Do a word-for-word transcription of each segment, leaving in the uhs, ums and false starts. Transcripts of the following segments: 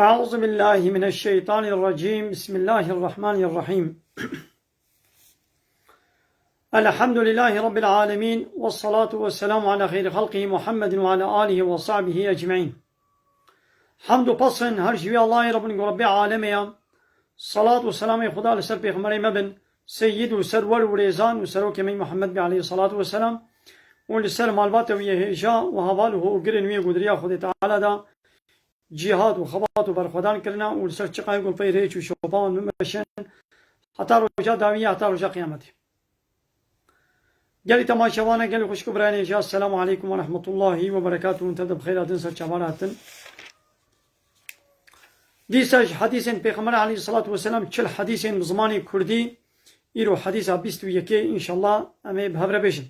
أعوذ بالله من الشيطان الرجيم. بسم الله الرحمن الرحيم. الحمد لله رب العالمين، والصلاة والسلام على خير خلقه محمد وعلى آله وصحبه أجمعين. Hamd û pes in her ji wî Allahê re bin ku Rebbê alemê ya. Salat û selamê Xuda li ser pêxemberê me bin, seyyid û serwer û rêzan û serokê me Muhammed bê aleyhissalatu vesselam û li ser malbata wî yê hêja û heval û hogirên wî yê ku di riya Xwedê Teala da cîhad û xebat û berxwedan kirine û li ser çiqayê ku pey rêç û şopa wan bimeşin heta roja dawî ya, heta roja qiyametê. Gelî temaşevana, gelî xwişk û birayên hêja, Esselamu aleykum ve rahmetullahi ve berekatuhu. Hûn tev de bi xêr hatin, ser çavan hatin. Dîsa ji hedîsên Pêxember aleyhissalatu vesselam, çil hedîsên bi zimanê kurdî, îro hedîsa bîst û yekê, înşallah em ê bi hev re bêjin.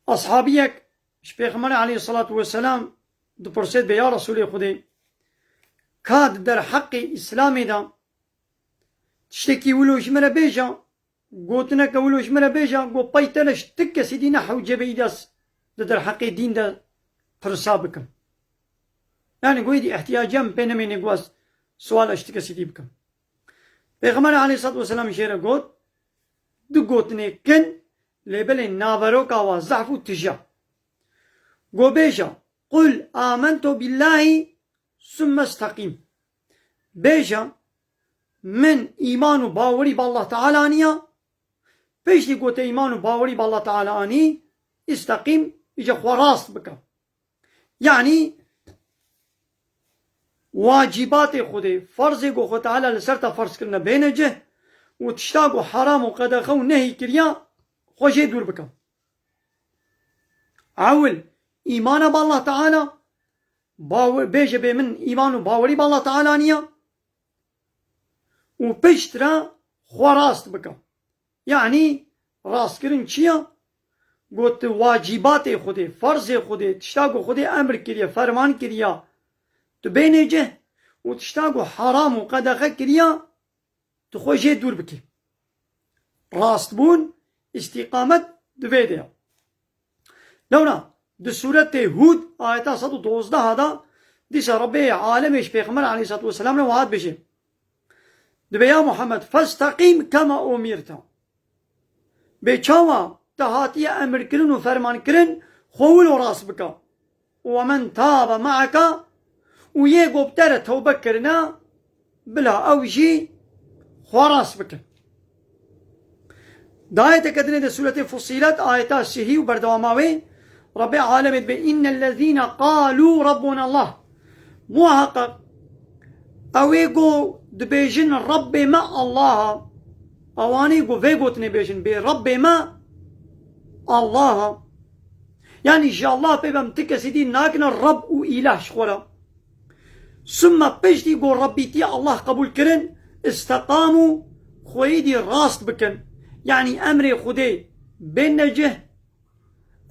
Ashabiyek ji Pêxemberê aleyhissalatu vesselam dipirse, dibê, ya Resûlê Xwedê, ka di derheqê Îslamê de tiştekî wilo ji min re bêje, gotineke wilo ji min re bêje, ku pey te re ji ti kesî dî ne hewce be îdas di derheqê dîn de pirsa bikim. Yani, ku êdî ihtiyaciya min pê nemêne ku ez suala ji ti kesî dî bikim. Pêxemberê aleyhissalatu vesselam jê re got, du gotinê kin, lê belê naveroka wa zehf û tije. Go bêje, "Qul amentu billahi sümme isteqîm." Bêje, "Min îman û bawerî bi Allah Teala aniya." Piştî ku te îman û bawerî bi Allah Teala anî, isteqîm, îje xwe rast bike. Yanî, wacîbatê Xwedê, ferzê ku Xwe Teala li ser te ferz kirine bêne cih û tişta ku heram û qedexe û nehî kiriya, xwe jê dûr bike. Ewil, îmana bi Allah Teala, bawe-, bêje bê min îman û bawerî bi Allah Teala niya û piştre xwe rast bike. Yanî rastkirin çi ya? Got, tu wacîbatê Xwedê, ferzê Xwedê, tişta ku Xwedê emr kiriye, ferman kiriya, tu bênê cih û tişta ku heram û qedexe kiriya, tu xwe jê dûr bikî. Rastbûn, îstîqamet di vê de ye. Lewra di sûretê Hûd ayeta sed û dozdeh de dîsa Rebbê alemê ji Pêxember aleyhissalatu vesselam re wiha dibêje. Dibê, "Ya Muhammed, festeqîm kema umirte." Bê çawa te hatiye emirkirin û fermankirin, xwe wilo rast bike. "Ve men tabe me'eke", û yê ku bi te re tewbe kirine, bila ew jî xwe rast bikin. Di ayeteke dinê de sûretê Fussilet, ayeta sihî û berdewama wê, Rebbê alemê dibê, "Innellezîne qalû Rabbuna Allah." Muheqeq, ew ê ku dibêjin, "Rebbê me Allah e", ewanî ku vê gotinê bêjin, bê, "Rebbê me Allah e." Yanî ji Allah pê ve em ti kesî dî nakine Reb û îlah ji xwe re. Sümme piştî ku Rebbîtiya Allah qebûl kirin, isteqamû, xweyî dî rast bikin. Yanî emrê Xwedê bên necih,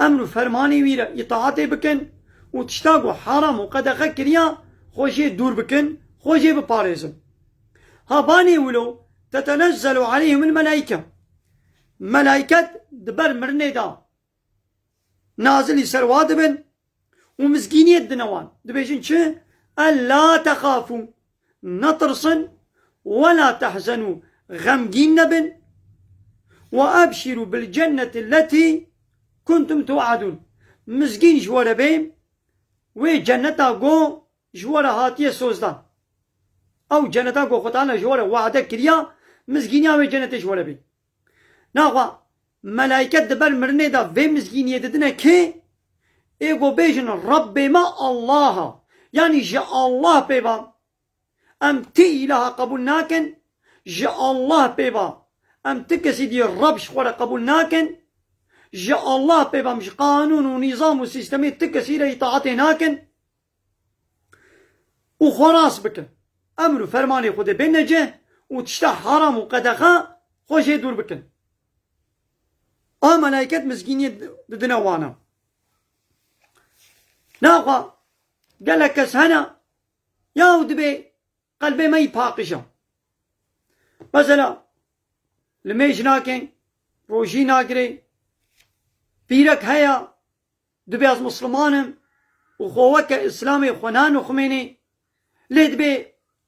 emr û fermanê wî re îtaatê bikin û tişta ku heram û qedexe kiriya, xwe jê dûr bikin, xwe jê biparêzin. Ha banê wilo, tetenezzelu aleyhimul melaike. Melaiket di ber mirinê de nazilî ser wa dibin û mizgîniyê didine wan. Dibêjin çi? "Ella texafû", netirsin, "we la tehzenû", xemgîn nebin, "we ebşirû bil cenneti letî kuntum tu'adûn", mizgîn ji we re bê, wê cenneta go ji we re hatiye sozdan. Ew cenneta ku Xwe Teala ji we re wade kiriya, mizgîniya wê cennetê ji we re bê. Naxwe melaîket di ber mirinê de vê mizgîniyê didine kê? Ê ku bêjin, "Rebbê me Allah e." Yanî ji Allah pê ve em ti îlaha qebûl nakin, ji Allah pê ve em ti kesî dî Reb ji xwe re qebûl nakin, ji Allah pê ve em ji qanûn û nîzam û sîstemê ti kesî re îtaatê nakin. û xwe rast bikin. Emr û fermanê Xwedê bêne cih û tişta haram û qedexe xwe jê dûr bikin. A melaiket mizgîniyê didine wana. Naxwe gelek kes hene, yaw dibê qelbê me yî paqij e. Mesela, limêj nake, rojî nagire, pîrek heye, dibê ez misliman im, û xwe weke Îslamê xwe nanuxmênê, lê dibê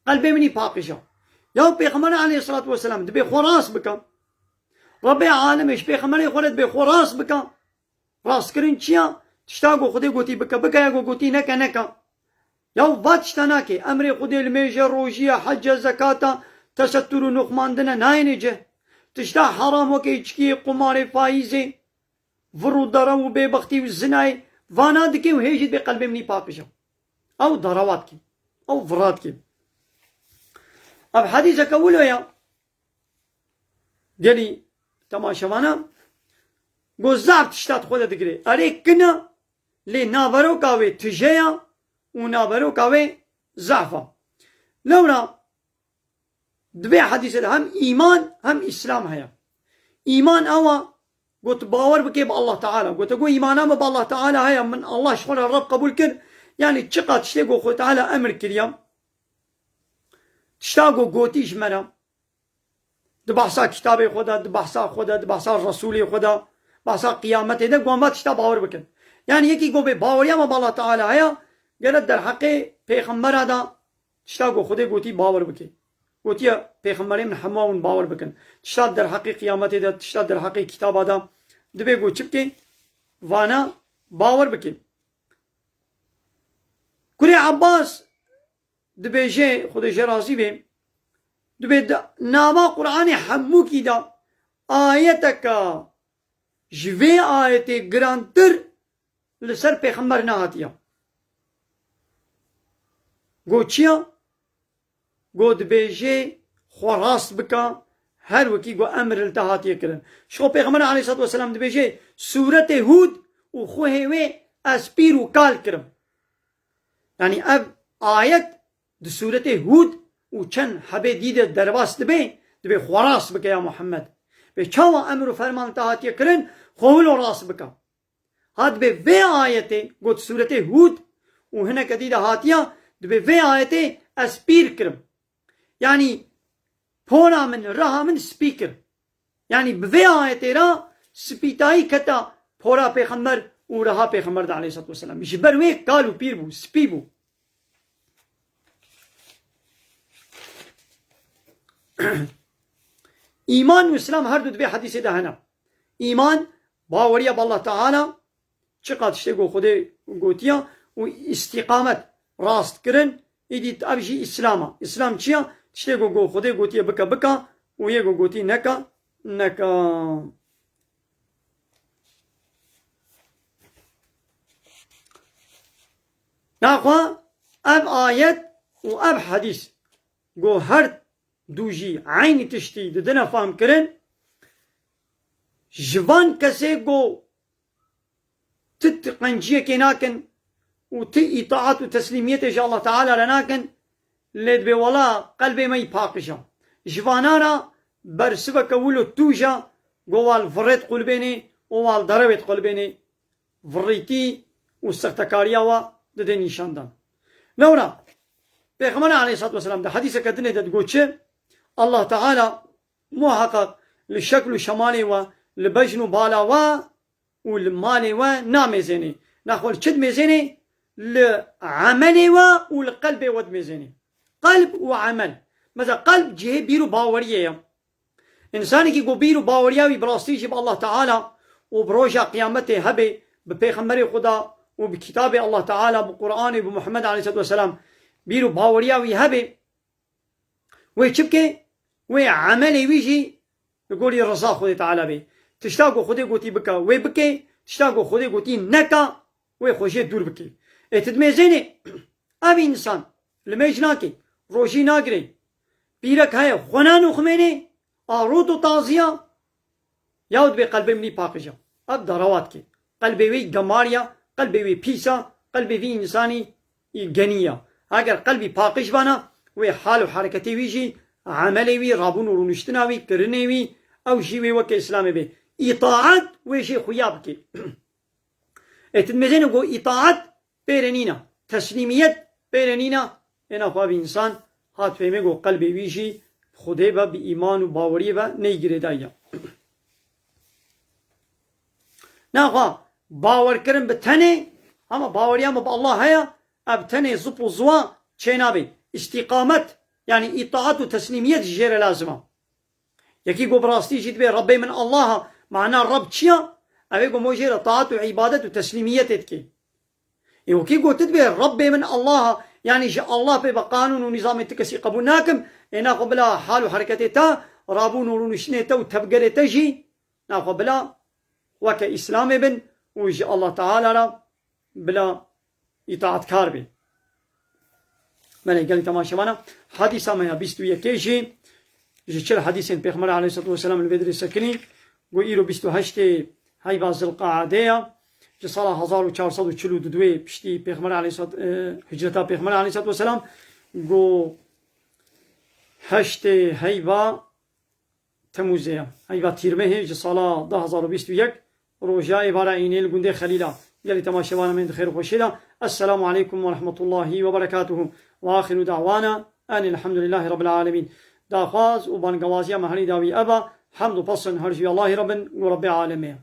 qelbê min î paqij e. Ya Pêxember aleyhissalatu vesselam dibê xwe rast bike. Rebbê alemê ji Pêxemberê xwe re dibê xwe rast bike. Rastkirin çi ya? Tişta ku Xwedê gotî bike, bike, ya ku gotî neke, neke. Ya va tişta nake. Emrê Xwedê limêje, rojiye, hece, zekata, tesettur û nuxmandine nayêne cih. Tişta heram weke îçkiyê, qumarê, faîzê, vir û derew û bêbextî û zinayê, vana dike û hê jî dibê qelbê min î paqij e. Ew derewa dike. Ew vira dike. Ev hedîseke wilo ya. Gelî temaşevana, got zaf tişta di xwe de digire. Erê kin e, lê naveroka wê tije ya û naveroka wê zaf e. Lewra di vê hedîsê de hem îman hem îslam heye. Îman ew e, got bawer bike bi Allah Teala. Got ku îmana min bi Allah Teala heye, min Allah ji xwe re Reb qebûl kir. Yanî çiqa tiştê ku Xwe Teala emir kiriye, tişta ku gotî ji me re, di behsa kitabê xwe de, di behsa xwe de, di behsa Resûlê xwe de, behsa qiyametê de, wan va tişta bawer bikin. Yanî yekî ku bê baweriya me bi Allah Teala heye, gerek derheqê pêxembera de tişta ku Xwedê gotî bawer bike. Gotiye pêxemberê min hemû hûn bawer bikin. Tişta derheqê qiyametê de, tişta derheqê kitaba de dibê ku çi bike? Vana bawer bike. Kurê Abbas dibêje, Xwedê jê razî be, dibê di nava Qur'anê hemûkî de ayeteke ji vê ayetê girantir li ser pêxember nehatiye. Got çi ya? Got dibêje xwe rast bike, her wekî ku emir li te hatiye kirin. Ji xwe Pêxember aleyhissalatu vesselam dibêje, Sûretê Hûd û xwehê wê ez pîr û kal kirim. Yanî ev ayet di sûretê Hûd û çend hebê dî de derbas dibe, dibê xwe rast bike ya Muhammed. Bê çawa emir û ferman te hatiye kirin, xwe wilo rast bike. Ha dibê vê ayetê, got sûretê Hûd û hineke dî de hatiya, dibê vê ayetê ez pîr kirim. Yanî pora min, reha min spî kir. Yanî bi vê ayetê re spîtayî keta pora pêxember û reha pêxember de aleyhissalatu vesselam. Ji ber wê kal û pîr bû, spî bû. Îman û Îslam her du di vê hedîsê de hene. Îman, baweriya bi Allah Teala, çiqa tiştê ku Xwedê gotiya û îstîqamet, rast kirin, îdî ev jî Îslam e. Îslam çi ye? Tiştê ku, ku Xwedê gotiye bike, bike û yê ku gotî neke, neke. Naxwe ev ayet û ev hedîs ku her du jî eynî tiştî didine fam kirin, ji van kesê ku ti, ti qenciyekê nakin û ti îtaat û teslîmiyetê ji Allah Teala re nakin, lê dibê wela qelbê me yî paqij e. Ji vana re bersiveke wilo tûj e, go wal virêt qulbênê û wal derewêt qulbênê, virîtî û sextekariya we dide nîşandan. Lewra Pêxember aleyhissalatu vesselam di hedîseke dinê de digot çi? Allah Teala muheqeq li şekl û şemalê we, li bejn û bala we û li malê we namêzênê. Naxwe li çi dimêzênê? Li emelê we û li qelbê we dimêzênê. Qelb û emel. Mesela qelb cihê bîr û baweriyê ye. Însanekî ku bîr û baweriya wî bi rastî jî bi Allah Teala û bi roja qiyametê hebe, bi pêxemberê Xuda û bi kitabê Allah Teala, bi Qur'anê, bi Muhammed aleyhissalatu vesselam bîr û baweriya wî hebe, wê çi bike? Wê emelê wî jî li gorî riza Xwedê Teala bê. Tişta ku Xwedê gotî bike, wê bike, tişta ku Xwedê gotî neke, wê xwe jê dûr bike. Ê tu dimêzênê, ev însan limêj nake, rojî nagire, pîrek heye, xwe nanuxmênê, a rût û taziya, ya dibê qelbê min î paqij e. Ev derewa dike. Qelbê wê gemar ya, qelbê wê pîs e, qelbê vî însanî î genî ya. Eger qelbî paqij bana, wê hal û hereketê wî jî, emelê wî, rabûn û rûniştina wî, kirinê wî, ew jî wê weke Îslamê bê. Îtaat wê jê xuya bike. Ê tu dimêzêne ku îtaat pêre nîne, teslîmiyet pêre nîne, ê naxwe vî însan hat fêhmê ku qelbê wî jî Xwedê ve bi îman û baweriyê ve neyê girêdayî ye. Naxwe bawerkirin bi tenê Hema baweriya me bi Allah heye, ev tenê zip û ziwa çênabe. Îstîqamet, yanî îtaat û teslîmiyet ji jê re lazim e. Yekî ku bi rastî jî dibê Rebbê min Allah e, mana Reb çi ye? Ew ê ku mo jê re taat û îbadet û teslîmiyetê dike. Ê wekî ku tu dibê Rebbê min Allah e, yanî ji Allah pê bi qanûn û nîzamê ti kesî qebûl nakim, ê naxwe bila hal û hereketê te, rabûn û rûniştinê te û tevgerê te jî naxwe bila weke Îslamê bin û ji Allah Teala re bila îtaatkar bê. Belê gelî temaşevana, hadîsa me ya bîst û yekê jî ji çil hadîsên Pêxember aleyhissalatu vesselam li vê dirê sekinî, got îro bîst û heştê heyva Zilqaadê ya, ji sala hezar û çar sed û çil û du piştî Pêxember aleyhissalatu, e, hicreta Pêxember aleyhissalatu vesselam, got heştê heyva Temûzê ye. Heyva Tîrmehê ji sala du hezar û bîst û yek roja êvara înê li gundê Xelîla. Gelî temaşevana me di xêr û xweşiyê de. Esselamu aleykum ve rahmetullahi ve berekatuhu. Ve axiru da'wana enil hamdülillahi rabbil alemin. Daxwaz û bangewaziya me herî dawî ev e. Hemd û pesin her jî Allahî re bin û Rebbê alemê ye.